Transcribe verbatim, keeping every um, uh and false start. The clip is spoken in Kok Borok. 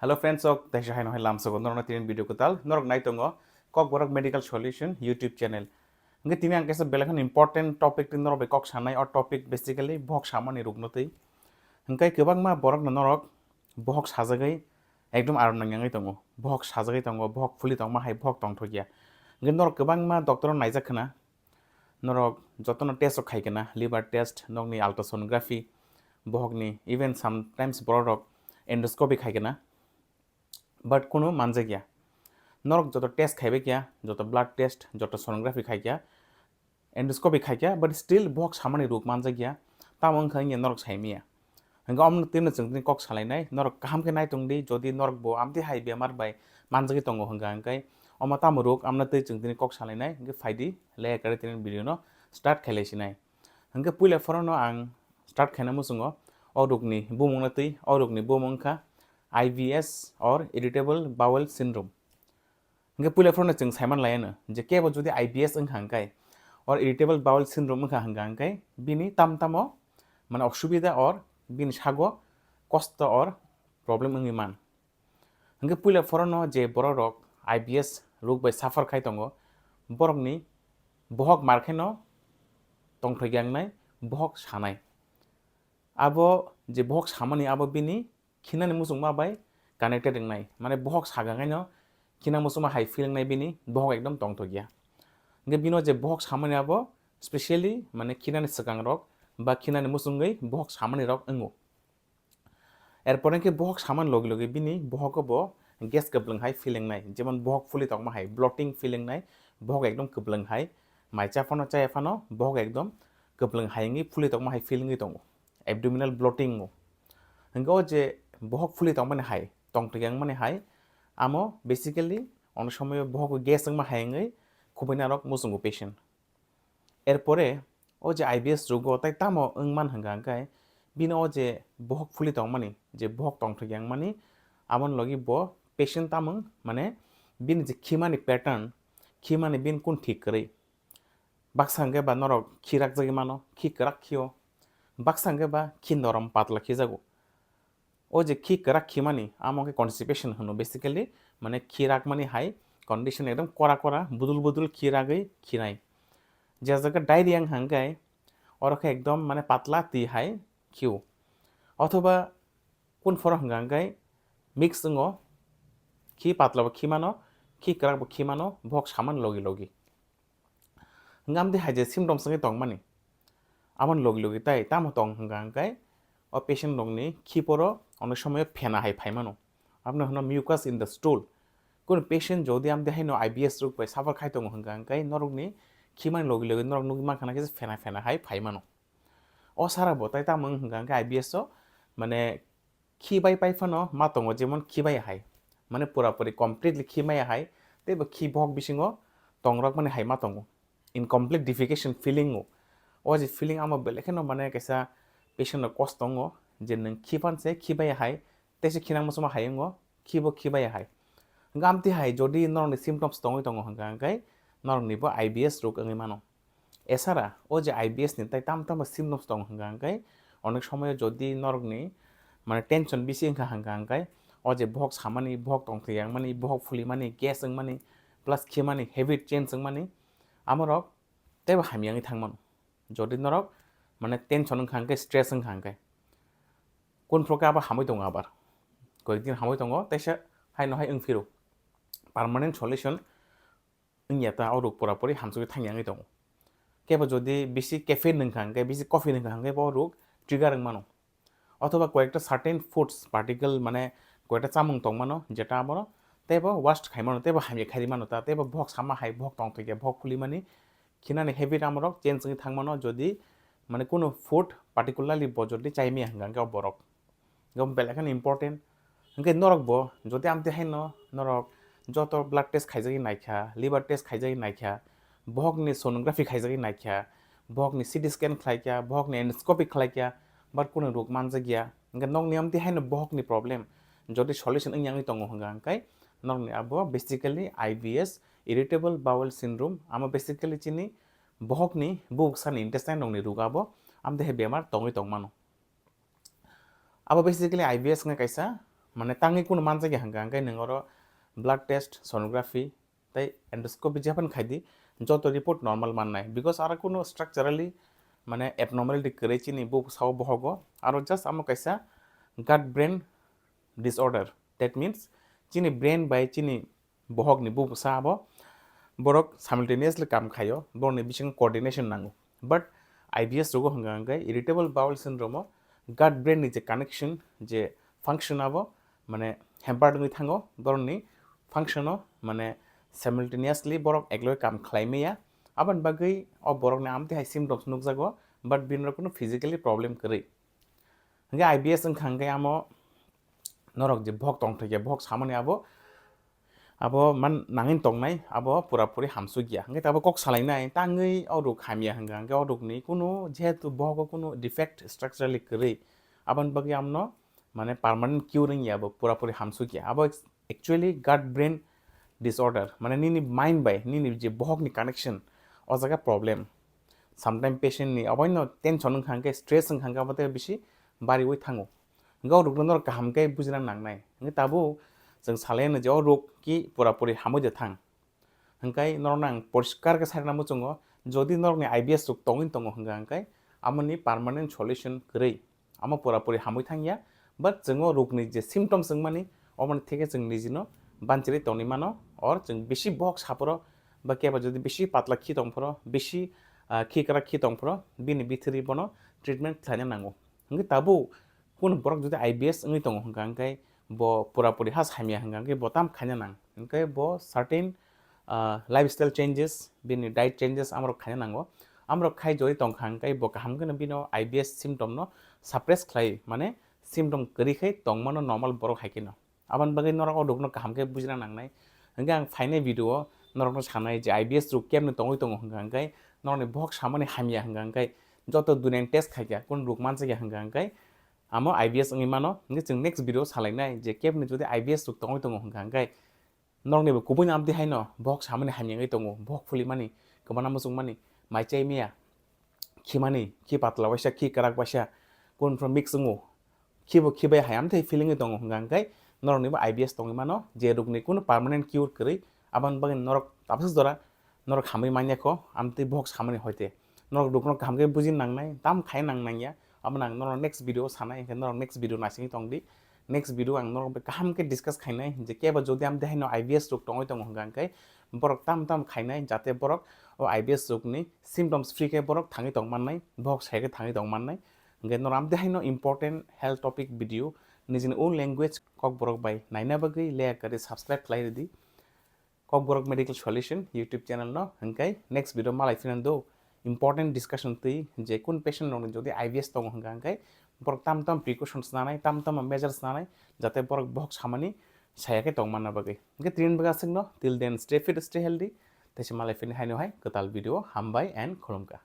Hello friends, ok, teisa hai no hai lamsogo norokno tini video kwtal norok nai tongo Kokborok Medical Solution YouTube channel. Hingke tini ang kaisa belai kheno important topic tini norok bai kok sanai, o topic basically bohok samani rukno twi. Hingke kwbangma borokno norok bohok sajagwi ekdom aram nangyangwi tongo, bohok sajagwi tongo, bohok phuli tongma hai bohok tongthokya. Hingke norok kwbangma doctor no naijak khna, norok jotono test rok khai kana, liver test, nokni ultrasonography, bohokni, even sometimes borok rok endoscopy khai kana, but kunu manjakya. Norok joto test khaibai kya, joto blood test, joto sonography khai kya, endoscopy khai kya, but still bohok samani ruk manjakya. Tamo wngkha wngya norok saimaya. Hingke omo twi no chwng tini kok salainai, norok kaham khe nai tong di, jodi norok bo amtwi hai bemar bai manjagwi tongo hingka hingkai omo tamo ruk amno twi chwng tini kok salainai, hingke phaidi le ekare tini video no start khailai sinai. Hingke puila phoro no ang start khaina muchungo o rukni bumung no twi, o rukni bumung wngkha I B S or irritable bowel syndrome. Hingke puila phoro no chwng saiman laiano je kebo jodi I B S wngkha hingkai or irritable bowel syndrome wngkha hingka hingkai bini tam tamo mane osubida or bini sago kosto or problem wngwi man. Hingke puila phoro no je borok rok I B S ruk bai suffer khai tongo, borokni bohok mar khe no tongthok yangnai, bohok sanai. Abo je bohok samani abo bini khinani muchungma bai connected wngnai, mane bohok sagangaino khina muchungma hai feel wngnai bini bohok ekdom tongthokya. Hingke bino je bohok samani abo specially mane khinani swkang rok ba khinani muchungwi bohok samani rok wngo. Erpore khe bohok samani logi logi bini bohok bo gas kwplwng hai feel wngnai, jemon bohok phuli tongma hai bloating feel wngnai, bohok ekdom kwplwng hai, mai cha phano chaya phano bohok ekdom kwplwng hai wngwi phuli tongma hai feel wngwi tongo, abdominal bloating wngo. Hingke o je bohok phuli tongmani hai, tongthok yangmani hai, amo basically ono somoyo bohok gas wngma hai wngwi khubaina rok muchungo patient. Erpore o je I B S rogo tai tamo wngman hingka hingke bini o je bohok phuli tongmani, je bohok tongthok yangmani, aboni logi bo patient tamung mane bini je khimani pattern, khimani bini kun thik kwrwi. Baksa hingke ba norok khi rakjagwi mano, khi kwrak khio, baksa hingke ba khi norom patla khijago. O je khi kwrak khimani, amo khe constipation hwno basically, mane khi rakmani hai condition ekdom kora kora, budul budul khi ragwi khinai. Je jaga diarrhea wngkha hingke, oro khe ekdom mane patla twi hai khio. Othoba kun phoro hingka hingke mix wngo, khi patla bo khimano, khi kwrak bo khimano, bohok saman logi logi. Hingke amtwi hai je symptoms wngwi tongmani, aboni logi logi tai tamo tong hingka hingke o patient rokni khiporo onek somoyo phena hai phaimano. Abono hwno mucus in the stool. Kunu patient jodi amtwi haino I B S rok bai suffer khai tongo hingka hingke norokni khimani logi logi norok nugwi mankha na khe phena phena hai phaimano. O sara bo tai tamo wng hingka hingke I B S o mane khi bai pai phano ma tongo, jemon khi bai hai, mane pura puri completely khi maya hai, tei bo khi bohok bisingo tongrok mani hai ma tongo, incomplete defecation feeling o. O je feeling amo belai kheno mane kaisa patient no kosto wngo, je nwng khi phan se khi bai hai, tei se khinang muchungma hai wngo, khi bo khi bai hai. Hingke amtwi hai jodi norokni symptoms tongwi tongo hingka hingke norokni bo I B S rok wngwi mano. Esara, o je I B S ni tai tamo tamo symptoms tongo hingka hingke, onek somoyo jodi norokni mane tension bisi wngkha hingka hingke, o je bohok samani, bohok tongthok yangmani, bohok phulimani, gas wngmani, plus khimani, habit change wngmani, amorok teibo hamyangwi thangmano. Jodi norok mane tension wngkha hingke, stress wngkha hingke, kun phro khe abo hamwi tongo abar, koyekdin hamwi tongo, teisa haino hai wngphiro permanent solution wngya ta, o rok pura puri hamsugwi thangya wngwi tongo. Kebo jodi bisi caffeine nwngkha hingke, bisi coffee nwngkha hingke bo rok trigger wngmano. Othoba koyekta certain foods, particle mane koyekta chamung tongmano, jeta abono teibo worst khaimano, teibo hamya khairi mano ta, teibo bohok sama hai, bohok tongthokya, bohok phulimani, khinani habit amorok change wngwi thangmano, jodi mane kunu food particularly bo jodi chaimaya hingka hingke o borok. Gabo belai kheno important. Hingke norok bo, jodi amtwi haino norok joto blood test khaijagwi naikha, liver test khaijagwi naikha, bohokni sonography khaijagwi naikha, bohokni C T scan khlaikha, bohokni endoscopy khlaikha, but kunu rok manjakya. Hingke nokni amtwi haino bohokni problem, jodi solution wngya wngwi tongo hingka hingke norokni abo basically I B S, irritable bowel syndrome, amo basically chini bohokni buksani intestine rokni rok abo amtwi hai bemar tongwi tongmano. Abo basically I B S wngkha kaisa Mane tangwi kunu manjakya hwnka hwnkhe nwng oro blood test, sonography tei endoscopy jephano khaidi, joto report normal mannai, because aro kunu structurally mane abnormality kwrwi chini bupha o bohogo. Aro just amo kaisa gut brain disorder, that means chini brain bai chini bohokni bupha abo borok simultaneously kam khaio, borokni bisingo coordination nango. But I B S rogo hwnka hwnkhe irritable bowel syndrome o gut brain ni je connection, je function abo mane hampered wngwi thango, borokni function o mane simultaneously borok ekloge kam khlai maya. Aboni bagwi o borokni amtwi hai symptoms nukjago, but bini rok kunu physically problem kwrwi. Hwnkhe I B S wngkha hwnkhe amo norok je bohok tongthokya, bohok samani abo, abo man nangin tongnai, abo purapuri hamsukya. Hwnkhe abo kok salainai, tangwi o rok hamya hwnkha hwnkhe o rokni kunu, jehetu bohogo kunu defect structurally kwrwi, aboni bagwi amno mane permanent cure wngya, abo purapuri hamsukya. Abo ex-, actually gut brain disorder, mane nini mind bai nini je bohokni connection o jaga problem. Sometime patient ni oboino tension wngkha hwnkhe, stress wngkha hwnkhe, abo tei bisi bariwi thango. Hwnkhe o rokno norok kaham khe bujina nangnai. Hwnkhe tabuk chwng salaino je o rok ki purapuri hamwi de thang. Hwnkhe norokno ang poriskar khe sai rwna muchungo, jodi norokni I B S rok tongwi tongo hwnkha hwnkhe, amoni permanent solution kwrwi, amo purapuri hamwi thangya. But chwng o rokni je symptoms wngmani, oboni theke chwng nijino banchiri tongwi mano, or chwng bisi bohok saphoro ba kebo jodi bisi patla khi tongphoro, bisi, ah, khi kwrak khi tongphoro, bini bithwrwi bono treatment khlaina nango. Hwnkhe tabuk kunu borok jodi I B S wngwi tongo hwnkha hwnkhe, bo purapuri ha hamya hwnkha hwnkhe bo tam khaina nang. Hwnkhe bo certain, ah, lifestyle changes, bini diet changes amorok khaina nango. Amorok khai jodi tongkha hwnkhe bo kaham kheno bino I B S symptom no suppress khlai, mane symptom kwrwi khai tongmano normal borok hai kheno. Aboni bagwi norok o rokno kaham khe bujina nangnai. Hwnkhe ang phainai video o norokno sanai je I B S rok kemni tongwi tongo hwnkha hwnkhe, norokni bohok samani hamya hwnkha hwnkhe, joto duniani test khaikha, kunu rok manjakya hwnkha hwnkhe, amo I B S wngwi mano. Hwnkhe chwng next video o salainai je kemni jodi I B S rok tongwi tongo hwnkha hwnkhe, norokni bo kubui no amtwi haino bohok samani hamya wngwi tongo, bohok phulimani, kwbana muchungmani, mai chai maya, khimani, khi patla waisa, khi kwrak waisa, kunu phano mix wngo, khibo khibai hai amtwi feeling wi tongo hwnkha hwnkhe, norokni bo I B S tongwi mano, je rokni kunu permanent cure kwrwi, aboni bagwi norok tabuksa jora norok hamwi manya kho, amtwi bohok samani hoite. Norok rokno kaham khe buji nangnai, tam khai nang nangya, abono ang norok next video o sanai, hwnkhe norok next video naisingwi tongdi. Next video ang norok bai kaham khe discuss khainai je kebo jodi amtwi haino I B S rok tongwi tongo hwnkha hwnkhe, borok tam tam khainai jate borok o I B S rokni symptoms free khe borok thangwi tong mannai, bohok sai khe thangwi tong mannai. Hwnkhe norok amtwi haino important health topic video nijini own language Kokborok bai naina bagwi leya kwrwi subscribe khlai rwdi Kokborok Medical Solution YouTube channel no. Hwnkhe next video malai phina do important discussion twi je kun patient rokni jodi I B S tongo hwnkha hwnkhe borok tam tam precautions nanai, tam tam measures nanai, jate borok bohok samani saya khe tong manna bagwi. Hwnkhe tini bagwi aswkno, till then stay fit, stay healthy, teisa malai phini haino hai kwtal video, hambai and khulumkha.